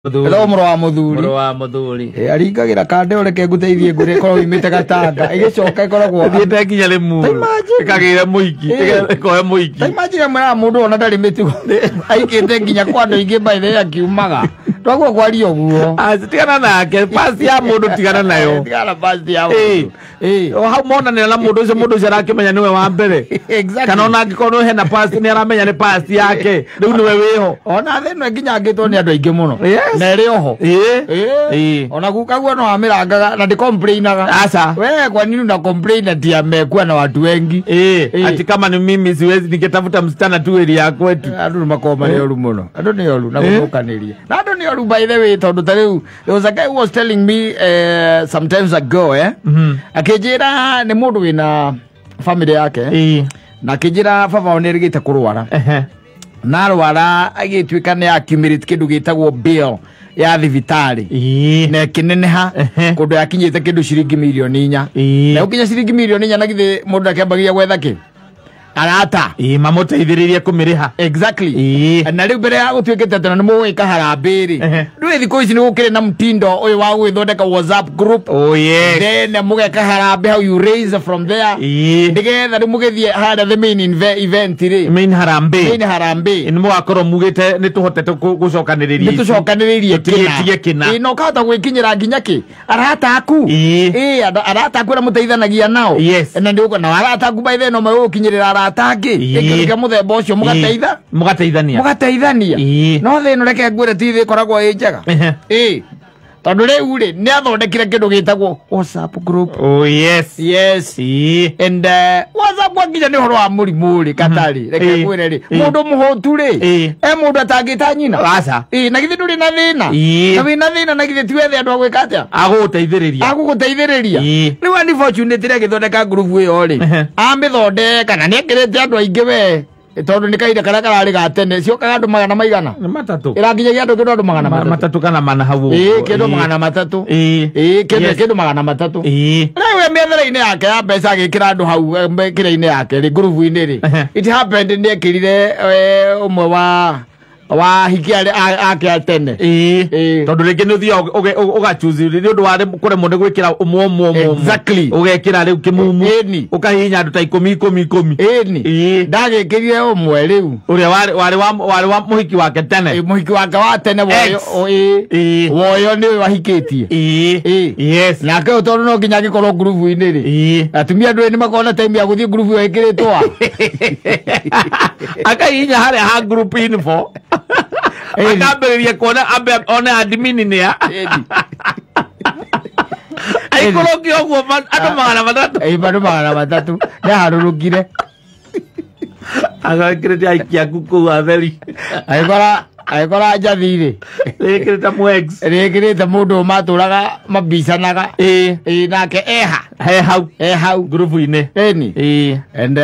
Ĩtagwo mũrũ wa mũthuri. Mũrũ wa mũthuri. Ĩ, aringagĩra kande ũreke ngũteithie ngũrĩ ĩkorwo imĩte gatanga ĩgĩcoka ĩkoragwo Thiĩte nginya Limuru. Ta imagine. Ĩkagĩre mũiki. Ĩ. Ĩkoe mũiki. Ta imagine mwĩraga mũndũ ona ndarĩ mĩtugo aikĩte nginya kwa andũ aingĩ by the way akiumaga twaguo kwaria ũguo. Ah, tigana nake. Pasi ya mũndũ tigana nayo. Tigana past ya Ĩ. mũndũ. Ĩ. O hau monanĩra na mũndũ ũcio, mũndũ ũcio arakĩmenya nĩwe wa mbere. Exactly. Kana ona angĩkorwo hena past nĩ aramenya nĩ past yake. Rĩu nĩwe wĩho. Ona thĩ ĩno ĩnginyangĩtwo nĩ andũ aingĩ mũno. Yes. Na ĩrĩ oho. Ĩ. Ĩ. Ĩ. Ona gukaguo no amĩrangaga na ndĩcomplainaga. Aca. Wewe kwa nini una complain ati amekuwa na watu wengi? Ĩ. Ĩ. Ati kama ni mimi siwezi ningetafuta msichana tu area ya kwetu. Andũ nĩ makoragwo marĩ oru mũno. Andũ nĩ oru na Eh? gũthũkanĩria. Na andũ nĩ oru by the way tondũ ta rĩu there was a guy who was telling me sometimes ago, eh? Akĩnjĩra nĩ mũndũ wĩna family yake. Ĩ. Na akĩnjĩra baba wao nĩ erĩgĩte kũrwara. Ehe. Na arwara agĩtuĩka nĩ accumulate kĩndũ gĩtagwo bill ya thibitarĩ. Ĩ. Na ĩkĩneneha Ehe. kũndũ yakinyĩte kĩndũ ciringi mirioni 4. Ĩ. Na ũkinya ciringi mirioni 4 na githĩ mũndũ akĩambagia gwetha kĩ? Arata. Ĩ, mamũteithĩrĩrie kũmĩrĩha. Exactly. Ĩ. Na rĩu mbere ya gũtuĩkĩte atĩ na nĩ mũgwĩka harambĩ rĩ, Ehe. ndũĩ thikũ ici nĩ gũkĩrĩ na mtindo ũyũ wa gwĩthondeka WhatsApp group. Oh yes. Then mũgeka harambĩ, how you raise from there. Ĩ. Nĩgetha rĩu mũgĩthiĩ harĩa the main event rĩ. Main harambee. Main harambĩ. Nĩ mũgakorwo mugĩte nĩ tũhotete gũcokanĩrĩria Nĩ tũcokanĩrĩirie Tũtigĩtie kĩna. Ĩ, na ũkahota gwĩkinyĩra nginya kĩ arata aku. Ĩ. Ĩ, arata aku arĩa mũteithanagia nao. Yes. Na nĩ ũguo, na arata aku by the way no megũgũkinyĩrĩra arata angĩ. Ĩ. Gĩkĩro kĩa mũthemba ũcio mũgateitha. Mũgateithania. Mũgateithania. Ĩ. No thĩ ĩno reke ngwĩre ti thĩ ĩkoragwo ĩ njega. Ehe. Ĩ. Tondũ rĩu rĩ nĩ athondekire kĩndũ gĩtagwo WhatsApp group. Oh yes. Yes. Ĩ. And WhatsApp gwakinya nĩ ũhoro wa mũrimũ rĩ katarĩ reke Ĩ. ngwĩre rĩ Ĩ. mũndũ mũhũtu rĩ Ĩ. e mũndũ atangĩta nyina. Aca. Ĩ, na githĩ ndũrĩ na thĩna? Ĩ. Na wĩna thĩna na githĩ ti wethe andũ a gwĩka atĩa? Agũgũteithĩrĩria. Agũgũteithĩrĩria. Ĩ. Rĩu unfortunately agĩthondeka group ĩyo rĩ, Ehe. amĩthondeka na nĩekĩrĩte andũ aingĩ we tondũ nĩ kahinda karĩa kararĩ ga tene ciokaga andũ magana maigana. Nĩ matatũ. Ĩrakinyagia andũ kĩndũ andũ magana matatũ. Matatũ kana mana hau ũguo. Ĩ, kĩndũ Ĩ. 300. Ĩ. Ĩ, kĩndũ Yes. kĩndũ 300. Ĩ. Rĩu we mĩethere-inĩ yake ya mbeca agĩkĩra andũ hau kĩrĩa-inĩ yake rĩ ngurubu-inĩ rĩ. Ehe. It happened nĩ ekĩrire ũmwe wa hiki arĩa ake a tene. Ĩ. Ĩ. Tondũ rĩngĩ nĩ ũthiaga ũgachoose nĩ ũndũ wa kũremwo nĩ gwĩkĩra ũmwe ũmwe ũmwe ũmwe. Exactly. Ũgekĩra rĩu kĩmumu. Ĩni. Ũkahihinya andũ ta ikũmi ikũmi ikũmi. Ĩni. Ĩ. Ndagĩkĩrire ũmwe rĩu. Ũrĩa warĩ wa mũhiki wake tene. Ĩ, mũhiki wake wa tene woyo Ex. ĩ. Ĩ. Woyo nĩwe wahikĩtie. Ĩ. Ĩ. Yes. Nake ũyũ tondũ no nginya angĩkorwo ngurubu-inĩ rĩ. Ĩ. Atumia andũ nĩ makoragwo na time ya gũthiĩ ngurubu ĩyo ĩkĩrĩtwo a. Akahihinya harĩa ha group info. Ĩni. Akambĩrĩria kuona ambe one admin nĩ a. Ĩni. Aikũrũkie ũguo andũ 300. Ĩ, andũ 300 nĩ aharũrũkire. Agekĩrĩte aikia aku kũu atheri. Agĩkora njathi rĩ. Ĩkĩrĩte mu ex. Rĩkĩrĩte mũndũ matũraga mabicanaga. Ĩ. Ĩ, nake eha. He hau. E hau. Ngurubu-inĩ. Ĩni. Ĩ. And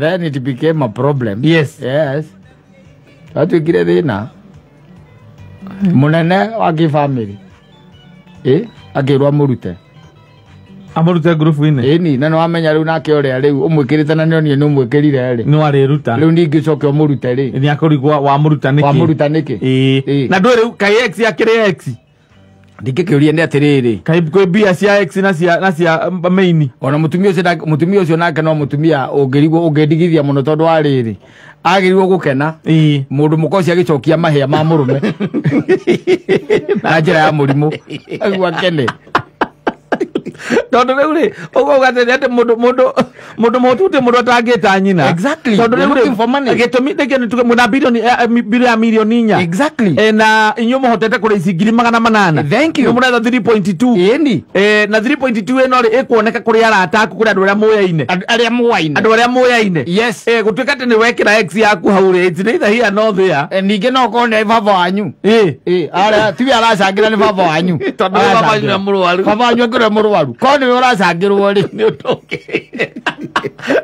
then it became a problem. Yes. Yes. Watuĩkire thĩna mũnene wa kĩbamĩrĩ. Ĩ, akĩrwo amũrute. Amũrute ngurubu-inĩ. Ĩni, na nĩwamenya rĩu nake ũrĩa rĩu ũmwĩkĩrĩte na nĩonire nĩ ũmwĩkĩrire rĩ. Nĩ warĩruta. Rĩu ningĩ ũcoke ũmũrute rĩ. Nĩ akũrigwo wamũruta nĩkĩ. Wamũruta nĩkĩ? Ĩ. Ĩ. Na ndũĩ rĩu kaĩ ex akĩrĩ ex. Ndingĩkĩũria nĩ atĩrĩrĩ. Kaĩ kwĩ mbia cia ex na cia main. Ona mũtumia ũcio mũtumia ũcio nake no mũtumia ũngĩrigwo ũngĩndigithia mũno tondũ wa rĩrĩ. Agĩrĩirwo gũkena. Ĩ. Mũndũ mũka ũcio agĩcokia mahĩa ma mũrũme. Na njĩra ya mũrimũ. Aguo akene. Tondũ rĩu rĩ ũkauga atĩrĩ atĩ mũndũ mũhũtu ti mũndũ atangĩta nyina. Exactly. Tondũ You're rĩu rĩ looking for money. gĩtũmi nĩkĩo nĩ tuge mwĩna bilioni bili ya milioni 4. Exactly. Na inyuĩ mũhotete kũrĩa ici 800,000. Thank you. Nĩ mũretha 3.2. Ĩni. Na 3.2 ĩno rĩ ĩkuoneka kũrĩ arata aku kũrĩ andũ arĩa mũyaine. Arĩa mũwaine. Andũ arĩa mũyaine. Yes. Gũtuĩka atĩ nĩ wekĩra ex yaku hau rĩ, it's neither here nor there. Ningĩ no ũkorwo nĩ baba wanyu. Ĩ. Ĩ, arĩa tiwe aracangĩra nĩ baba wanyu. Tondũ nĩ baba wanyu nĩ mũrwaru. Baba wanyu akĩrĩ mũrwaru. Korwo nĩwe ũracangĩrwo rĩ. Nĩ ũndũ ũngĩ.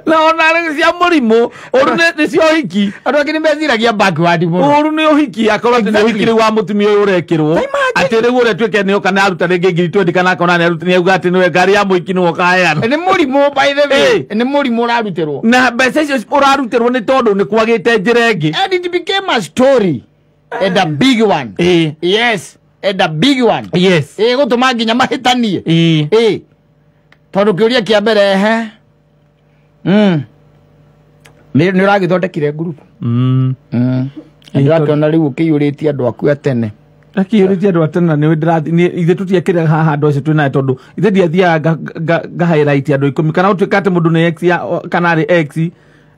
Na ona rĩ cia mũrimũ ũru nĩ cia ũhiki. Andũ angĩ nĩ meciragia backward mũno. Ũru nĩ ũhiki akorwo atĩ nĩ ũhiki rĩu wa mũtumia ũyũ ũrekĩrwo. Imagine. Atĩ rĩu ũrĩa tuĩke nĩ oka na aruta rĩngĩ ngiri 20 kana akona nĩ auga atĩ nĩwe ngari ya mũhiki nĩwe ũkaheana. Nĩ mũrimũ by the way. Ĩ. Nĩ mũrimũ ũrarutĩrwo. Na mbeca icio ũrarutĩrwo nĩ tondũ nĩ kwagĩte njĩra ĩngĩ. And it became a story. And a big one. Yes, and a big one. Yes. Gũtũma nginya mahĩtanie. Tondũ kĩũria kĩa mbere ehe. Nĩ ũragĩthondekire group. Ndĩrakĩona rĩu ũkĩiyũrĩtie andũ aku a tene. Akĩiyũrĩtie andũ a tene na nĩ ndĩrathiĩ ithe tũtiekĩraga haha andũ acio twĩnaye tondũ ithe ndiathiaga nga highlight andũ 10 kana ũtuĩka atĩ mũndũ nĩ ex kana arĩ ex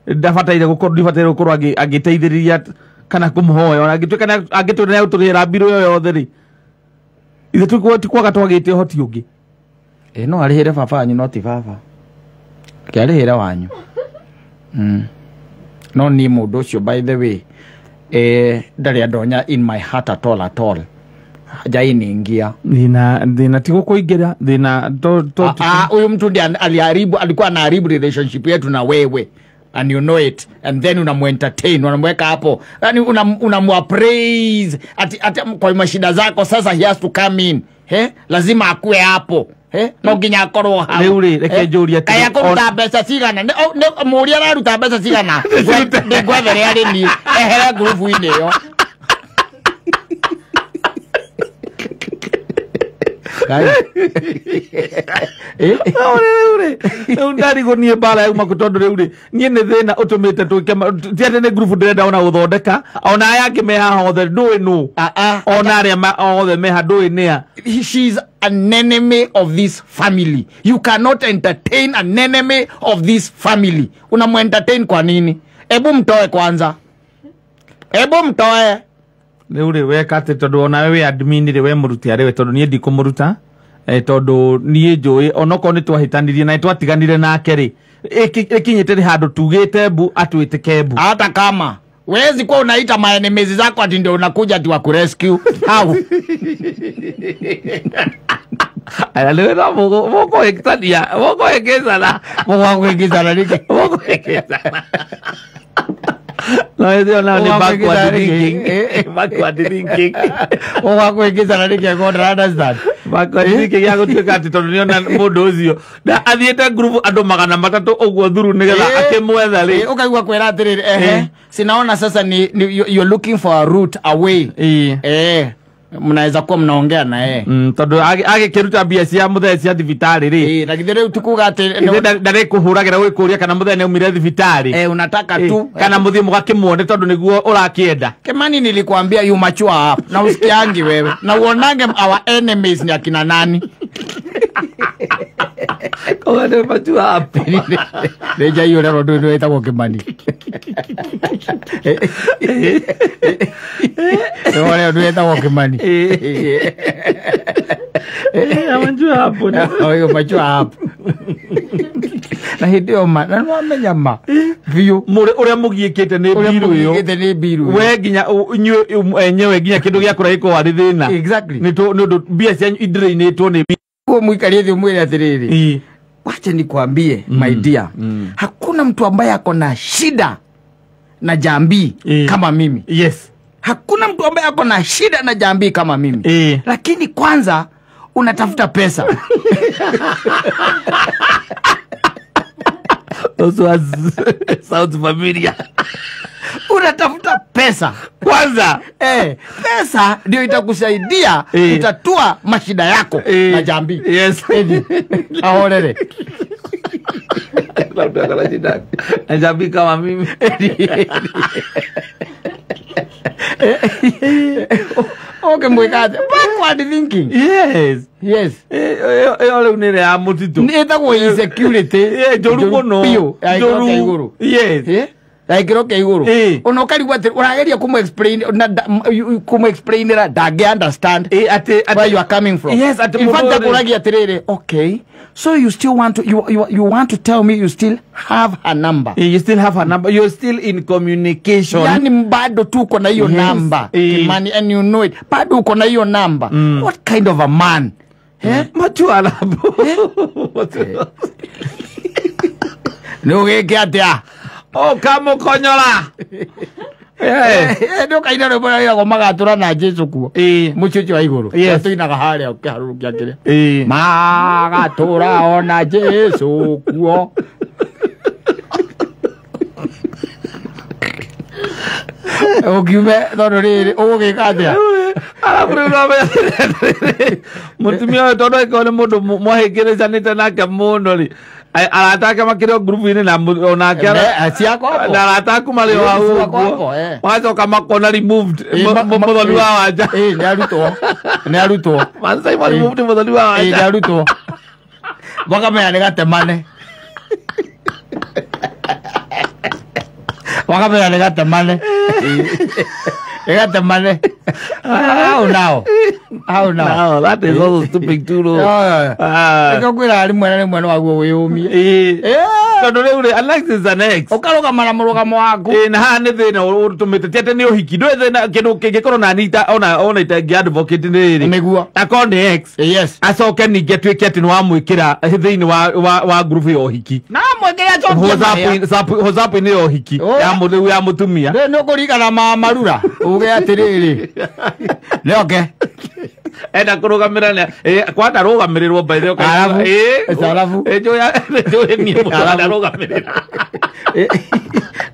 ndabataire gũkorwo ndibataire gũkorwo agĩteithĩrĩria kana kũmũhoya ona angĩtuĩka angĩtwĩra nĩagũtũrĩhĩra mbirũ ĩyo yothe rĩ ithe ti kwaga twagĩte ũhoti ũngĩ. No arĩhĩre baba wanyu no ti baba. Kĩarĩhĩre wanyu. No niĩ mũndũ ũcio by the way ndarĩ andonya in my heart at all at all. Hajainiingia. Thina ti gũkũingĩra thina huyu mtu ndiye aliharibu, alikuwa anaharibu relationship yetu na wewe and you know it, and then unamuentertain, unamweka hapo, yani unamuappraise ati kwa mashida zako. Sasa he has to come in, lazima akue hapo, no nginya akorwo hau. Rĩu rĩ reke njũrie atĩrĩ, kaya kũruta mbeca cigana mũũria araruta mbeca cigana ndĩngwethere arĩ niĩ ehere ngurubu-inĩ ĩyo. Rĩu ndarigwo niĩ mbara yauma kũ tondũ rĩu rĩ niĩ nĩ thĩna ũtũmĩte twĩke ti atĩ nĩ ngurubu ndĩrenda ona gũthondeka ona aya angĩ me haha othe ndũĩ nũ ona arĩa othe meha ndũĩ nĩa. She's an enemy of this family. You cannot entertain an enemy of this family. Unamuentertain kwa nini? Ebu mtoe kwanza. Ebu mtoe. Rĩu rĩ weka atĩ tondũ onawe wĩ admin rĩ we mũruti arĩ we tondũ niĩ ndikũmũruta tondũ niĩ njũĩ onokorwo nĩ twahĩtanirie na twatiganire nake rĩ ĩkinyĩte rĩ handũ tugĩte mbu atwĩtĩke mbu. Hata kama wezi kuwa unaita maenemies zako ati ndio unakuja ati wakurescue. How? Aya rĩu no mũkũhĩtania mũkũhĩngĩcana mũkũhĩngĩcana nĩkĩ mũkũhĩngĩcana. No, ĩyo nayo nĩ backward thinking. Backward thinking. Ũgakũhĩngĩcana nĩkĩ? I don't understand. Backward thinking ya gũtuĩka atĩ tondũ nĩona mũndũ ũcio na athiĩte ngurubu andũ 300 ũguo thuru nĩgetha akĩmwetha rĩ. Ũkaigua kwĩra atĩrĩrĩ ehe sinaona sasa ni you're looking for a route away. Mnaweza kuwa mnaongea na yeye. Tondũ agĩkĩruta mbia cia mũthee cia thibitarĩ rĩ. Na githĩ rĩu tukuga atĩ ndarĩ kũhũragĩra gwĩkũria kana mũthee nĩ aumire thibitarĩ. Unataka tu kana mũthiĩ mũgakĩmuone tondũ nĩguo ũrakĩenda. Kimani nilikwambia you mature up na usikiangi wewe na uonange our enemies ni akina nani. Koga nĩ mature up. Nĩnja iyo rero ndũ wĩtagwo Kimani. Nĩ ũrĩa wĩtagwo Kimani. Mature up. Oyo mature up. Na hĩndĩ ĩyo ma na nĩwamenya ma biũ ũrĩa mũgiĩkĩte nĩ mbiru ĩyo. Mũgiĩkĩte nĩ mbiru ĩyo. We nginya inyuĩ enyewe nginya kĩndũ gĩa kũrĩa gĩkoragwo arĩ thĩna. Exactly. Nĩ ũndũ mbia cianyu idrainĩtwo nĩ Huo mwikalie thĩ ũmwĩre atĩrĩrĩ. Wacha nikwambie my dear. Hakuna mtu ambaye ako na shida na jambii kama mimi. Yes. Hakuna mtu ambaye ako na shida na jambii kama mimi. Lakini kwanza unatafuta pesa. Those was sounds familiar. Unatafuta pesa kwanza. Pesa ndio itakusaidia kutatua mashida yako na jambii. Yes. Ahorere. Na jambii kama mimi. Okay, mwikaze. Backward thinking. Yes. Yes. Ĩyo rĩu nĩ ya mũtitũ. Nĩ ĩtagwo insecurity. Njũru mũno. Biũ. Ya gĩkĩro kĩa igũrũ. Yes. Ya gĩkĩro kĩa igũrũ. Ona ũkarigwo atĩ ũrageria kũmũ-explainĩra ndangĩ understand where you are coming from. Yes, in fact akũragia atĩrĩrĩ, okay, so you still want to you want to tell me you still have her number. You still have her number. You're still in communication. Yani bado tuko na hiyo number. Kimani, and you know it. Bado uko na hiyo number. What kind of a man? Mature alabu. Nĩ ũgĩke atĩa? Ũkamũkonyora. Nĩ ũkaina rwĩmbo rwĩragwo magatũra na Jesu kuo. Mũciĩ ũcio wa igũrũ. Tũinaga harĩa ũkĩharũrũkia kĩrĩa. Magatũra ona Jesu kuo. Ukiume tondu riri ugugika atia? Arabu rĩu no mũtumia ũyũ tondũ angĩkorwo nĩ mũndũ mwahĩngĩrĩcanĩte nake mũno rĩ, arata ake makĩrĩ o ngurubu-inĩ na onake ciakwa hapo. Na arata aku marĩ o hau Ciakwa ũguo. hapo, eh. Magacoka makona removed mũthoni wa wanja. Nĩ arutwo, nĩ arutwo. Mansai ma removed mũthoni wa Nĩ wanja. arutwo makamenya nĩ gatemane, makamenya nĩ gatemane, nĩ gatemane hau nao, hau nao. No, that is also stupid too though. Ah. Nĩkĩo kwĩra rĩmwe na rĩmwe no waguo wĩyũmie. Eh. Tondũ rĩu rĩ, Alex is an ex. Ũkarũgama na mũrũgamo waku. Ĩ, na haha nĩ thĩna ũtũmĩte ti atĩ nĩ ũhiki ndũĩ thĩna kĩndũ kĩngĩkorwo nani ona itangĩ advocate nĩ rĩrĩ Nĩguo. akorwo nĩ ex Yes. acoke ningĩ atuĩke atĩ nĩ wamwĩkĩra thĩinĩ wa ngurubu ya ũhiki. Na mwĩkĩre acokie mahĩa. WhatsApp-inĩ ya ũhiki Oh. ya rĩu ya mũtumia. Rĩu nĩ ũkũringana ma marura uge atĩrĩrĩ nĩoke Enda kũrũgamĩra kwanda rũgamĩrĩrwo by the way. Arabu. Arabu. Njũĩ niĩ mũndũ Arabu. andarũgamĩrĩra.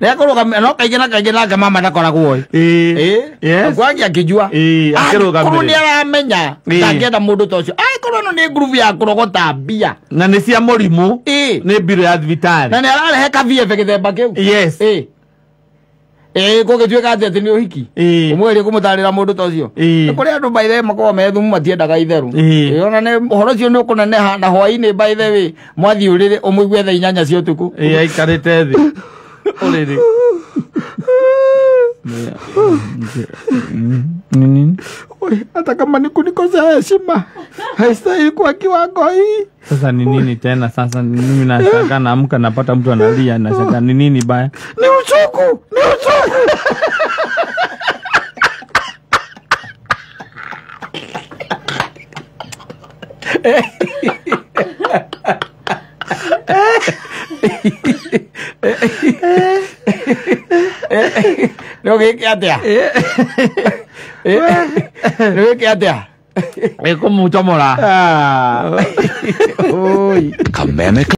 Nĩakũrũgamĩra no kaingĩ na kaingĩ nake mama ndakoragwo ĩ. Yes. Kwangi akijua. Akĩrũgamĩrĩra. Angĩkorwo nĩ aramenya ndangĩenda mũndũ ta ũcio, angĩkorwo ĩno nĩ ngurubu ya kũrogota mbia. Na nĩ cia mũrimũ. Nĩ mbirũ ya thibitarĩ. Na nĩ ararehe kabiebe gĩthemba kĩu. Yes. Gũgĩtuĩka atĩ atĩ nĩ ũhiki. Ũmwĩrie kũmũtarĩra mũndũ ta ũcio. Nĩ kũrĩ andũ by the way makoragwo me thumu matiendaga itherũ. Ona nĩ ũhoro ũcio nĩ ũkũneneha na hwaĩ-inĩ by the way mwathiĩ ũrĩrĩ ũmũigue thaa 8 cia ũtukũ. Aikarĩte thĩ ũrĩrĩ. Nini? Oi, hata kama ni kunikosea heshima haistahili kwa kiwango hii. Sasa ni nini tena sasa? Mimi nashangaa naamka napata mtu analia, nashangaa ni nini baya? Ni uchuku, ni uchuku. Nĩ ũgĩke atĩa? Nĩ ũgĩke atĩa? Ĩkũmũcomora. Oi. Kameme.